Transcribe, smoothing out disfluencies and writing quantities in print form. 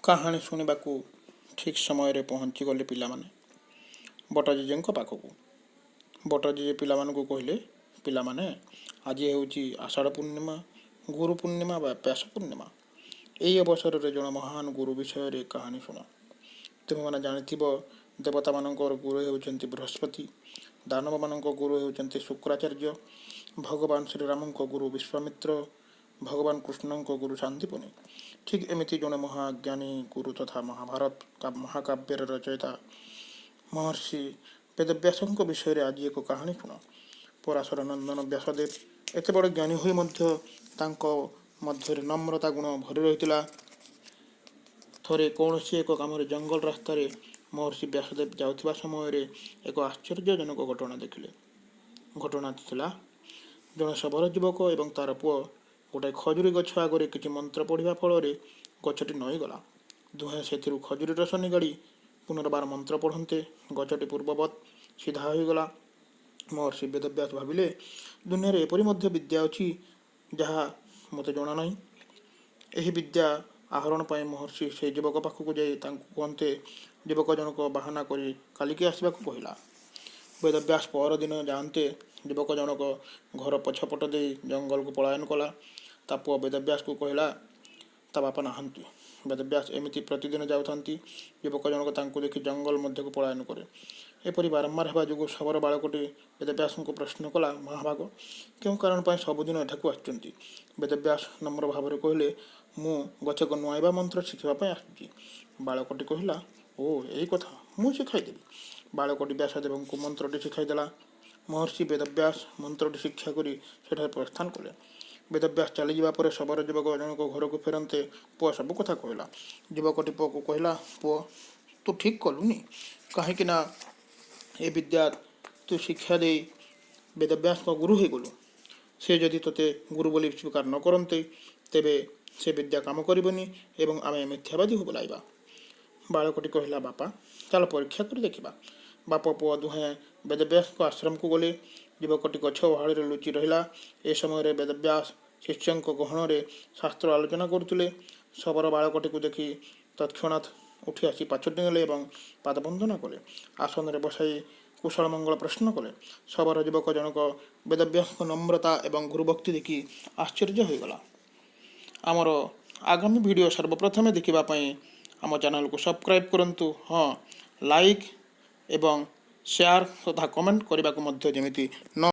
କାହାଣୀ ଶୁଣିବାକୁ ଠିକ୍ ସମୟରେ ପହଞ୍ଚିଗଲେ ପିଲାମାନେ ବଟଜେଜେଙ୍କ ପାଖକୁ। ବଟଜେଜେ ପିଲାମାନଙ୍କୁ କହିଲେ, "ପିଲାମାନେ, ଆଜି ହେଉଛି ଆଷାଢ଼ ପୂର୍ଣ୍ଣିମା, ଗୁରୁ ପୂର୍ଣ୍ଣିମା ବା ବ୍ୟାସ ପୂର୍ଣ୍ଣିମା। ଏହି ଅବସରରେ ଜଣେ ମହାନ ଗୁରୁ ବିଷୟରେ କାହାଣୀ ଶୁଣ। ତୁମେମାନେ ଜାଣିଥିବ, ଦେବତାମାନଙ୍କର ଗୁରୁ ହେଉଛନ୍ତି ବୃହସ୍ପତି, ଦାନବମାନଙ୍କ ଗୁରୁ ହେଉଛନ୍ତି ଶୁକ୍ରାଚାର୍ଯ୍ୟ, ଭଗବାନ ଶ୍ରୀରାମଙ୍କ ଗୁରୁ ବିଶ୍ୱାମିତ୍ର, ଭଗବାନ କୃଷ୍ଣଙ୍କ ଗୁରୁ ସାନ୍ଦୀପନୀ। ଠିକ୍ ଏମିତି ଜଣେ ମହାଜ୍ଞାନୀ ଗୁରୁ ତଥା ମହାଭାରତ ମହାକାବ୍ୟର ରଚୟିତା ମହର୍ଷି ବେଦବ୍ୟାସଙ୍କ ବିଷୟରେ ଆଜି ଏକ କାହାଣୀ ଶୁଣ। ପରାଶର ନନ୍ଦନ ବ୍ୟାସଦେବ ଏତେ ବଡ଼ ଜ୍ଞାନୀ ହୋଇ ମଧ୍ୟ ତାଙ୍କ ମଧ୍ୟରେ ନମ୍ରତା ଗୁଣ ଭରି ରହିଥିଲା। ଥରେ କୌଣସି ଏକ କାମରେ ଜଙ୍ଗଲ ରାସ୍ତାରେ ମହର୍ଷି ବ୍ୟାସଦେବ ଯାଉଥିବା ସମୟରେ ଏକ ଆଶ୍ଚର୍ଯ୍ୟଜନକ ଘଟଣା ଦେଖିଲେ। ଘଟଣାଟି ଥିଲା, ଜଣେ ଶବର ଯୁବକ ଏବଂ ତାର ପୁଅ ଗୋଟାଏ ଖଜୁରୀ ଗଛ ଆଗରେ କିଛି ମନ୍ତ୍ର ପଢ଼ିବା ଫଳରେ ଗଛଟି ନଇଁଗଲା। ଦୁହେଁ ସେଥିରୁ ଖଜୁରୀ ରସ ନିଗାଡ଼ି ପୁନର୍ବାର ମନ୍ତ୍ର ପଢ଼ନ୍ତେ ଗଛଟି ପୂର୍ବବତ୍ ସିଧା ହୋଇଗଲା। ମହର୍ଷି ବେଦବ୍ୟାସ ଭାବିଲେ, ଦୁନିଆରେ ଏପରି ମଧ୍ୟ ବିଦ୍ୟା ଅଛି, ଯାହା ମୋତେ ଜଣା ନାହିଁ। ଏହି ବିଦ୍ୟା ଆହରଣ ପାଇଁ ମହର୍ଷି ସେହି ଯୁବକ ପାଖକୁ ଯାଇ ତାଙ୍କୁ କୁହନ୍ତେ, ଯୁବକ ଜଣକ ବାହାନା କରି କାଲିକି ଆସିବାକୁ କହିଲା। ବେଦବ୍ୟାସ ପରଦିନ ଯାଆନ୍ତେ ଯୁବକ ଜଣକ ଘର ପଛପଟ ଦେଇ ଜଙ୍ଗଲକୁ ପଳାୟନ କଲା। ତା ପୁଅ ବେଦବ୍ୟାସକୁ କହିଲା, ତା ବାପା ନାହାନ୍ତି। ବେଦବ୍ୟାସ ଏମିତି ପ୍ରତିଦିନ ଯାଉଥାନ୍ତି, ଯୁବକ ଜଣକ ତାଙ୍କୁ ଦେଖି ଜଙ୍ଗଲ ମଧ୍ୟକୁ ପଳାୟନ କରେ। ଏପରି ବାରମ୍ବାର ହେବା ଯୋଗୁଁ ଶବର ବାଳକଟି ବେଦବ୍ୟାସଙ୍କୁ ପ୍ରଶ୍ନ କଲା, "ମହାଭାଗ, କେଉଁ କାରଣ ପାଇଁ ସବୁଦିନ ଏଠାକୁ ଆସୁଛନ୍ତି?" ବେଦବ୍ୟାସ ନମ୍ର ଭାବରେ କହିଲେ, "ମୁଁ ଗଛକୁ ନୁଆଁଇବା ମନ୍ତ୍ର ଶିଖିବା ପାଇଁ ଆସୁଛି।" ବାଳକଟି କହିଲା, "ଓ, ଏଇ କଥା, ମୁଁ ଶିଖାଇଦେବି।" ବାଳକଟି ବ୍ୟାସଦେବଙ୍କୁ ମନ୍ତ୍ରଟି ଶିଖାଇଦେଲା। ମହର୍ଷି ବେଦବ୍ୟାସ ମନ୍ତ୍ରଟି ଶିକ୍ଷା କରି ସେଠାରେ ପ୍ରସ୍ଥାନ କଲେ। ବେଦବ୍ୟାସ ଚାଲିଯିବା ପରେ ଶବର ଯୁବକ ଜଣକ ଘରକୁ ଫେରନ୍ତେ ପୁଅ ସବୁ କଥା କହିଲା। ଯୁବକଟି ପୁଅକୁ କହିଲା, "ପୁଅ, ତୁ ଠିକ୍ କଲୁନି। କାହିଁକି ନା ଏ ବିଦ୍ୟା ତୁ ଶିକ୍ଷା ଦେଇ ବେଦବ୍ୟାସଙ୍କ ଗୁରୁ ହୋଇଗଲୁ। ସେ ଯଦି ତୋତେ ଗୁରୁ ବୋଲି ସ୍ୱୀକାର ନ କରନ୍ତି, ତେବେ ସେ ବିଦ୍ୟା କାମ କରିବନି ଏବଂ ଆମେ ମିଥ୍ୟାବାଦୀ ବୋଲାଇବା।" ବାଳକଟି କହିଲା, "ବାପା, ଚାଲ ପରୀକ୍ଷା କରି ଦେଖିବା।" ବାପ ପୁଅ ଦୁହେଁ ବେଦବ୍ୟାସଙ୍କ ଆଶ୍ରମକୁ ଗଲେ। ଯୁବକଟି ଗଛ ଓହାଳରେ ଲୁଚି ରହିଲା। ଏ ସମୟରେ ବେଦବ୍ୟାସ ଶିଷ୍ୟଙ୍କ ଗହଣରେ ଶାସ୍ତ୍ର ଆଲୋଚନା କରୁଥିଲେ। ଶବର ବାଳକଟିକୁ ଦେଖି ତତ୍କ୍ଷଣାତ୍ ଉଠି ଆସି ପାଛୋଟି ନେଲେ ଏବଂ ପାଦବନ୍ଦନା କଲେ। ଆସନରେ ବସାଇ କୁଶଳ ମଙ୍ଗଳ ପ୍ରଶ୍ନ କଲେ। ଶବର ଯୁବକ ଜଣକ ବେଦବ୍ୟାସଙ୍କ ନମ୍ରତା ଏବଂ ଗୁରୁଭକ୍ତି ଦେଖି ଆଶ୍ଚର୍ଯ୍ୟ ହୋଇଗଲା। ଆମର ଆଗାମୀ ଭିଡ଼ିଓ ସର୍ବପ୍ରଥମେ ଦେଖିବା ପାଇଁ ଆମ ଚ୍ୟାନେଲକୁ ସବସ୍କ୍ରାଇବ୍ କରନ୍ତୁ। ହଁ, ଲାଇକ୍ ଏବଂ ସେୟାର ତଥା କମେଣ୍ଟ କରିବାକୁ ମଧ୍ୟ ଯେମିତି ନ